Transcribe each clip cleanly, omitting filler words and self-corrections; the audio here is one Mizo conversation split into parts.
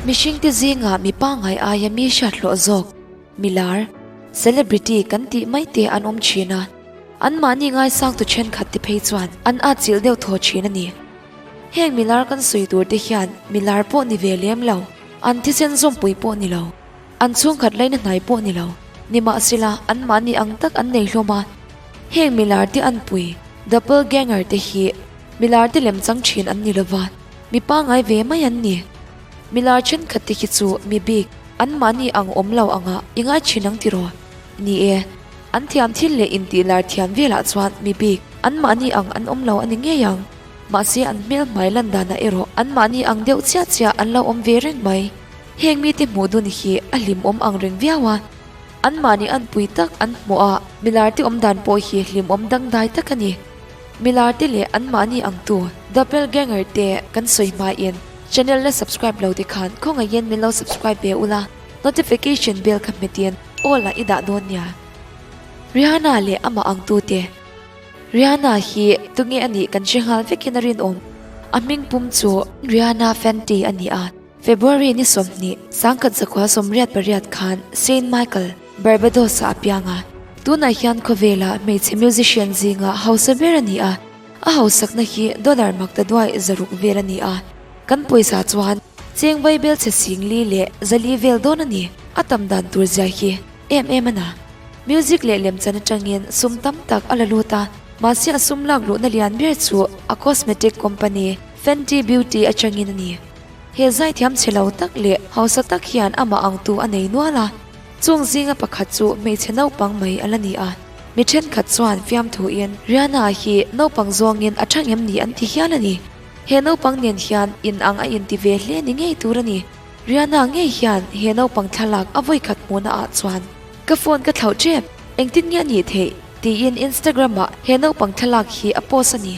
Mihringte zingah mi pangngai aia mi hriat hlawh zawk, milar, celebrity, kan tih mai te an awm thin a, anmahni ngaisangtu thenkhat te phei chuan an atchilh deuh thaw thin a ni. Heng milar kan sawi tur te hian milar pawh ni ve lem lo, an thisen zawmpui pawh ni lo, an chhungkhat laina hnai pawh ni lo, nimahsela anmahni ang tak an nei hlawm a. Heng milar te anpui, doppelganger, te hi milar te lemchang thin an ni lova, mi pangngai ve mai an ni. Milar thenkhat te hi chu mi bik, anmahni ang awm lo anga i ngai thin ang tiraw? Ni e, an thiam thil leh intih lar thiam velah chuan mi bik, anmahni ang an awm lo a ni ngei ang. Mahse an hmel hmai lan danah erawh anmahni ang deuh chiah chiah an lo awm ve reng mai. Heng mite hmuh dun hi a hlimawm ang reng viau a. Anmahni anpui tak an hmuh a, milarte awm dan pawh hi hlimawm dangdai tak a ni. Milarte leh anmahni angtu doppelganger te kan sawi hmain channel la subscribe lo te khan khawngaihin min lo subscribe ve ula, notification bell kha hmetin all ah i dah dawn nia. Rihanna leh amah angtu te. Rihanna hi tunge a nih kan hre nghal vekin a rinawm. A hming pum chu Rihanna Fenty a ni a. February ni 20, 1988 khan Saint Michael, Barbados-ah a piang a. Tunah hian khawvela hmeichhe musician zinga hausa ber a ni a, a hausakna hi dollar mak ta duai 600 vel a ni a. Kan pawisa chuan cheng vaibel chhe 4000 leh 400 vel dawn a ni. A tam dan tur zia hi em em a na. Music leh lemchan atangin sum tam tak a la lut a, mahse a sum lak luhna lian ber chu a cosmetic company Fenty Beauty atangin a ni. He zaithiam chhe lo tak leh hausa tak hian amah angtu a nei nual a, chung zinga pakhat chu hmeichhe naupang mai a la ni a. Mi thenkhat chuan fiamthuin Rihanna hi naupang zawngin a thang em ni an ti hial a ni. He naupang nen hian in ang a inti ve hle ni ngei tur a ni. Rihanna ngei hian he naupang thlalak a vawikhat hmuhna ah chuan ka phone ka thlauh tep, engtin nge a nih theih? tiin Instagram ah he naupang thlalak hi a post a ni.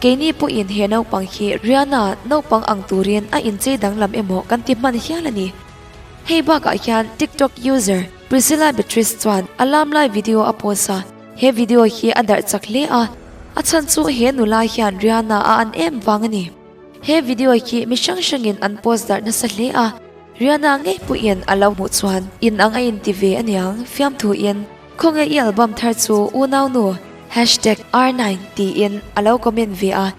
Keini pawhin he naupang hi Rihanna naupang ang turin a inchei danglam emaw kan ti hman hial a ni. Hei bakah hian TikTok user Priscilla Beatrice chuan a lam lai video a post a, he video hi a darh chak hle a, a chhan chu he nula hian Rihanna a an em vang a ni. He video hi mi hrang hrangin an post darh nasa hle a, Rihanna ngei pawhin a lo hmuh chuan in ang a inti ve aniang fiamthuin Khawnge i album thar chu unaunu hashtag R9 tiin a lo comment ve a,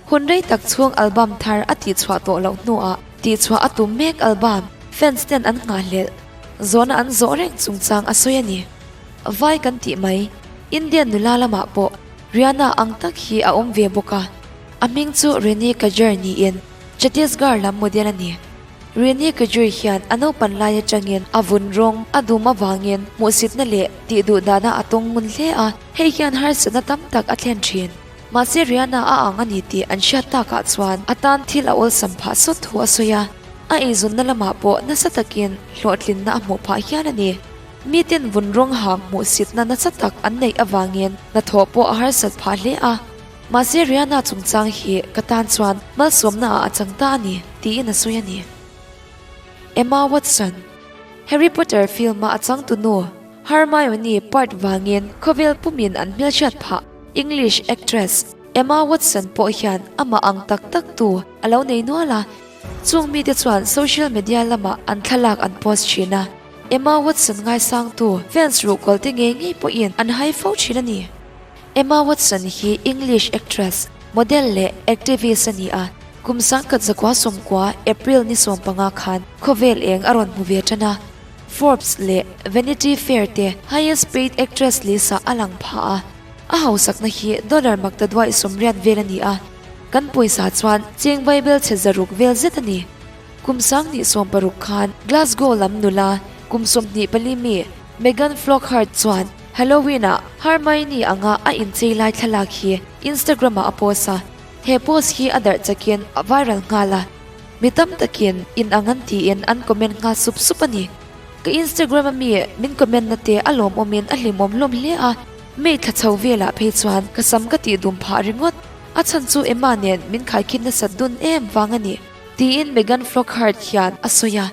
hun rei tak chhung album thar a tihchhuah tawh loh hnuah tihchhuah a tum mek album fans ten an nghahhlelh zawhna an zawh reng chungchang a sawi a ni. Vai kan tih mai, Indian nula lamah pawh Rihanna ang tak hi a awm ve bawk a, a hming chu Reni Kajer niin Chhattisgarh lam model a ni. Rini Kajur hian a naupan lai atangin a vun rawng a dum avangin hmuhsitna leh tih duh dana a tawng ngun hle a, hei hian harsatna tam tak a thlen thin. Mahse Rihanna a ang a ni tih an hriat takah chuan a tan thil a awlsam phah sawt thu a sawi a, a eizawnna lamah pawh nasa takin hlawhtlinna a hmuh phah hial a ni. Miten vun rawng hang hmuhsitna nasa tak an neih avangin hnathawh pawh a harsat phah hle a. Mahse Rihanna chungchang hi ka tan chuan malsawmna ah a chang ta a ni, tiin a sawi a ni. Emma Watson, Harry Potter film-a a changtunu Hermione part vangin khawvel pumin an hmelhriat phah. English actress Emma Watson pawh hian amah ang tak tak tu a lo nei nual a, chung mite chuan social media lamah an thlalak an post thin a. Emma Watson ngaisangtu fans ruhkawl te ngei ngei pawhin an hai fo thin a ni. Emma Watson hi English actress, model leh activist a ni a, kum 1990 April ni 15 khan khawvel eng a rawn hmu ve tan a. Forbes leh Vanity Fair te highest paid actress list ah a lang phah a, a hausakna hi dollar makta duaih 80 vel a ni a, kan pawisa chuan cheng vaibel chhe 600 vel zet a ni. Kum 2060 khan Glasgow lam nula kum 24 mi Megan Flockhart chuan Halloween-ah Hermione anga a inchei lai thlalak hi Instagram-ah a post a, he post hi a darh chakin a viral nghal a, mi tam takin in ang an tiin an comment nghal sup sup a ni. Ka Instagram a mi min comment na te a lawmawmin a hlimawm hlawm hle a, May thla chho velah phei chuan ka sam ka tih dum phah ringawt, a chhan chu Emma nen min khaikhin nasat dun em vang a ni, tiin Megan Flockhart hian a sawi a,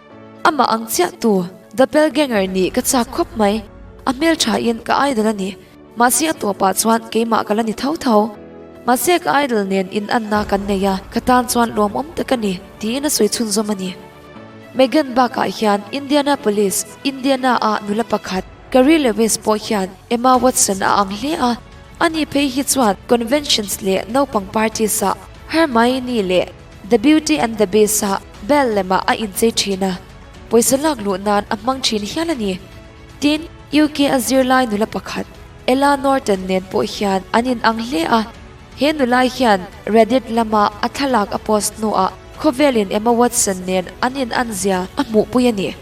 amah ang chiah tu Doppelganger nih ka chak khawp mai. A hmeltha in ka idol a ni. Mahse a tawpah chuan keimah ka la ni tho tho. Mahse ka idol nen in anna kan nei a, ka tan chuan lawmawm tak a ni, tiin a sawi chhunzawm a ni. Meghan bakah hian Indianapolis, Indiana-a nula pakhat, Carrie Lewis pawh hian Emma Watson a ang hle a, ani phei hi chuan conventions leh naupang parties-ah Hermione leh The Beauty and the Beast-ah Belle lemah a inchei thin a, pawisa lak luh nan a hmang thin hial a ni. Tin, UK a zirlai nula pakhat, Ella Norton nen pawh hian an inang hle a, he nulai hian Reddit lama a thlalak a post hnuah khawvelin Emma Watson nen an inan zia a hmuhpui a ni.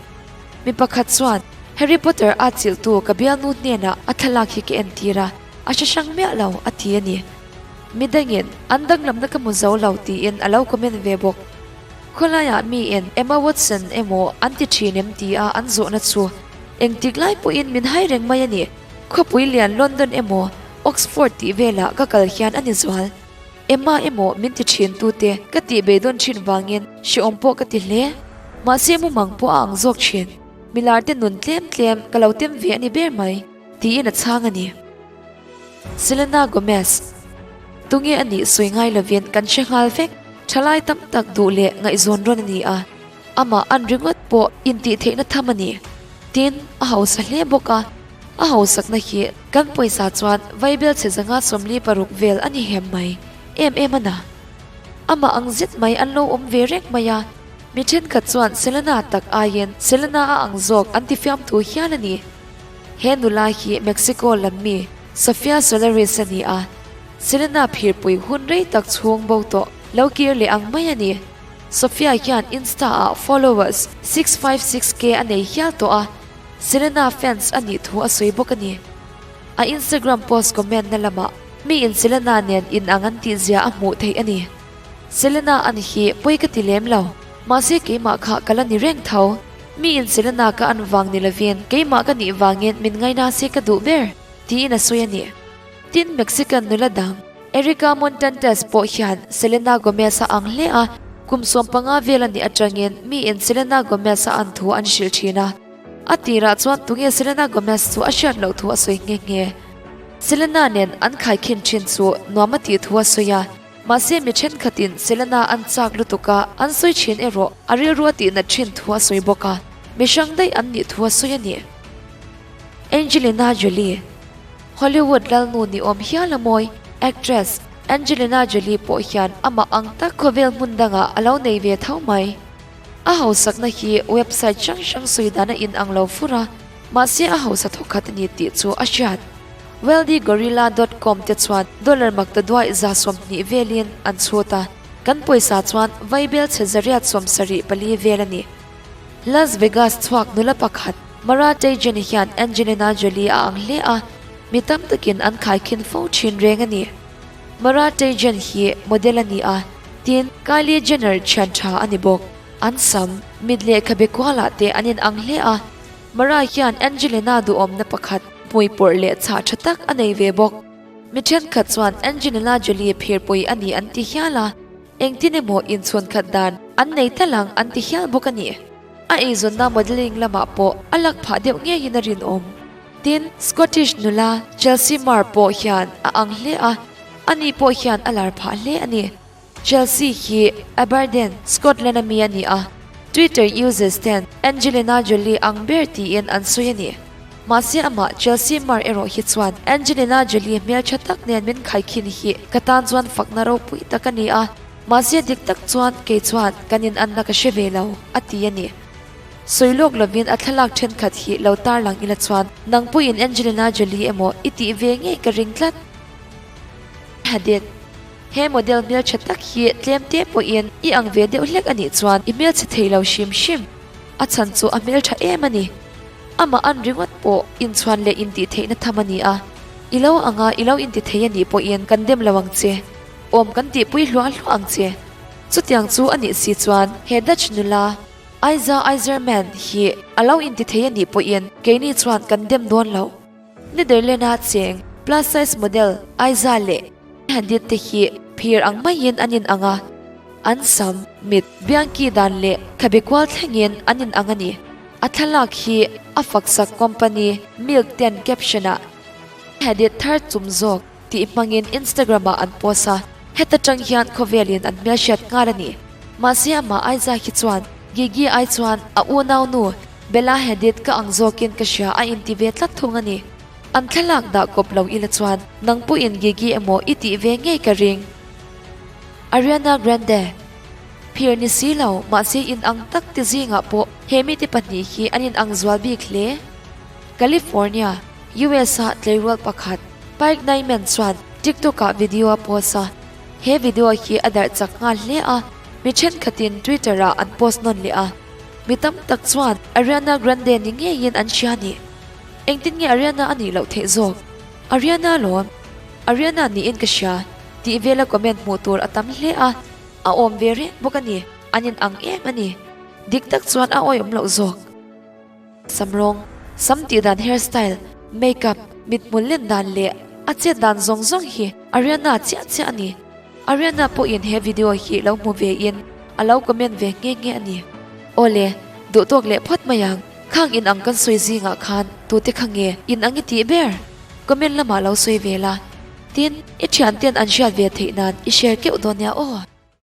Mi pakhat chuan, Harry Potter a chilhtu ka bialnu hnenah a thlalak hi ka entir a, a hre hrang miah lo, a ti a ni. Mi dangin, An danglamna ka hmu zo lo, tiin a lo comment ve bawk. Khawlaiah miin Emma Watson emaw an ti thin em tia an zawhna chu engtik lai pawhin min hai reng mai a ni. Khawpui lian London emaw Oxford tih velah ka kal hian a ni zual. Emma emaw min ti thin tute ka tih beidawn thin vangin hrehawm pawh ka ti hle. Mahse mumang pawh a ang zawk thin. Milarte nun tlem tlem ka lo tem ve a ni ber mai tiin a chhang a ni. Selena Gomez, Tunge a nih sawi ngai lovin kan hre nghal vek. Thalai tam tak duh leh ngaihzawn rawn a ni a, amah an ringawt pawh intihtheihna tham a ni. Tin, a hausa hle bawk a, a hausakna hi kan pawisa chuan vaibel chhe zanga 46 vel a ni hem mai, em em a na. Amah ang zet mai an lo awm ve reng mai a, mi thenkhat chuan Selena tak aiin Selena a ang zawk an ti fiamthu hial a ni. He nula hi Mexico lam mi Sofia Solaris a ni a, Selena phirpui hun rei tak chhung bo tawh lo kir leh ang mai a ni. Sofia hian Insta ah followers 656k a nei hial tawh a, Selena fans a nih thu a sawi bawk a ni. A Instagram post comment na lamah miin Selena nen inang an tih zia a hmuh theih a ni. Selena an hi pawi ka ti lem lo, mahse keimah kha ka la ni reng tho. Mi in Selena ka an vang ni lovin keimah ka nih vangin min ngaina se ka duh ber, tiin a sawi a ni. Tin, Mexican nula dang Erika Montantes pawh hian Selena Gomez a ang hle a, kum 15 vel a nih atangin mi in Selena Gomez a an thu an hrilh thin a. A tirah chuan tunge Selena Gomez chu a hriat loh thu a sawi nghe nghe. Selena nen an khaikhin thin chu nuam a tih thu a sawi a. Mahse mi thenkhatin Selena an chak lutuk a, an sawi thin erawh a rilru a tihnat thin thu a sawi bawk a, mi hrang daih an nih thu a sawi a ni. Angelina Jolie, Hollywood lalnu ni awm hial a mawi, actress Angelina Jolie pawh hian amah ang tak khawvel hmun dangah a lo nei ve tho mai. A hausakna hi website hrang hrang sawi dan a inang lo fur a, mahse a hausa thawkhat a ni tih chu a hriat. Wealthygorilla dot com te chuan dollar maktaduaih 120 velin an chhut a, kan pawisa chuan vaibel chhe 874 vel a ni. Las Vegas chhuak nula pakhat Mara Teijen hian Angelina Jolie a ang hle a, mi tam takin an khaikhin fo thin reng a ni. Mara Teijen hi model a ni a, tin Kylie Jenner thian tha a ni bawk. An sam, mit leh khabe kualah te an inang hle a, Mara hian Angelina duhawmna pakhat hmui pawrh leh chhah tha tak a nei ve bawk. Mi thenkhat chuan Angelina Jolie phirpui a ni an ti hial a, engtin emaw inchhawn khat dan an nei tal ang an ti hial bawk a ni. A eizawnna modelling lamah pawh a lak phah deuh ngeiin a rinawm. Tin, Scottish nula Chelsea Marr pawh hian a ang hle a, ani pawh hian a lar phah hle a ni. Chelsea hi Aberdeen, Scotland a mi a ni a, Twitter users ten Angelina Jolie ang ber tiin an sawi a ni. Mahse amah Chelsea Marr erawh hi chuan Angelina Jolie hmeltha tak nen min khaikhin hi ka tan chuan fakna ropui tak a ni a, mahse dik tak chuan kei chuan kan inanna ka hre ve lo, a ti a ni. Sawi lawk lovin a thlalak thenkhat hi lo tarlang ila chuan nang pawhin Angelina Jolie emaw i tih ve ngei ka ring tlat. Hadid. He model hmeltha tak hi tlem te pawhin i ang ve deuh hlek a nih chuan i hmelchhe thei lo hrim hrim. A chhan chu a hmeltha em a ni. Amah an ringawt pawh inchhuan leh intih theihna tham a ni a. I lo anga i lo inti thei a nih pawhin kan dem lo ang che. Awm kan tihpui hluah hluah ang che. Chutiang chu a nih si chuan he Dutch nula Aiza Yzerman hi a lo inti thei a nih pawhin keini chuan kan dem dawn lo. Netherlands-a cheng plus size model Aiza leh Hadid te hi phir ang maiin an inang a, an sam, mit, biangki dan leh khabe kual thlengin an inang a ni. A thlalak hi a faksak company Milk ten caption-ah Hadid thar chum zawk tih hmangin Instagram-ah an post a, heta tang hian khawvelin an hmelhriat nghal a ni. Mahse amah Aiza hi chuan. Gigi ai chuan a unaunu Bella Hadid ka ang zawkin ka hria a inti ve tlat thung a ni. An thlalak dah kawp lo ila chuan nang pawhin Gigi emaw i tih ve ngei ka ring. Ariana Grande Phir ni si lo, mahse in ang tak ti zingah pawh he mite pahnih hi an in ang zual bik hle. California, US-a tleirual pakhat Pike Nyman chuan TikTok-ah video a post a. He video hi a darh chak nghal hle a, mi thenkhatin Twitter-ah an post nawn leh a. Mi tam tak chuan Ariana Grande ni ngeiin an hria a ni. Engtin nge Ariana a nih loh theih zawk? Ariana lawm. Ariana niin ka hria tih vela comment hmuh tur a tam hle a, a awm ve reng bawk a ni. An in ang em a ni. Dik tak chuan a awihawm loh zawk. Sam rawng, sam tih dan hairstyle, makeup, mithmul len dan leh a chet dan zawng zawng hi Ariana chiah chiah a ni. Ariana pawhin he video hi lo hmu ve in a lo comment ve nghe nghe a ni. Awle, duh tawk leh phawt mai ang, khang in ang kan sawi zingah khan tute kha nge in ang i tih ber? Comment lamah lo sawi ve la. Tin, i thianten an hriat ve theih nan i share keuh dawn nia aw.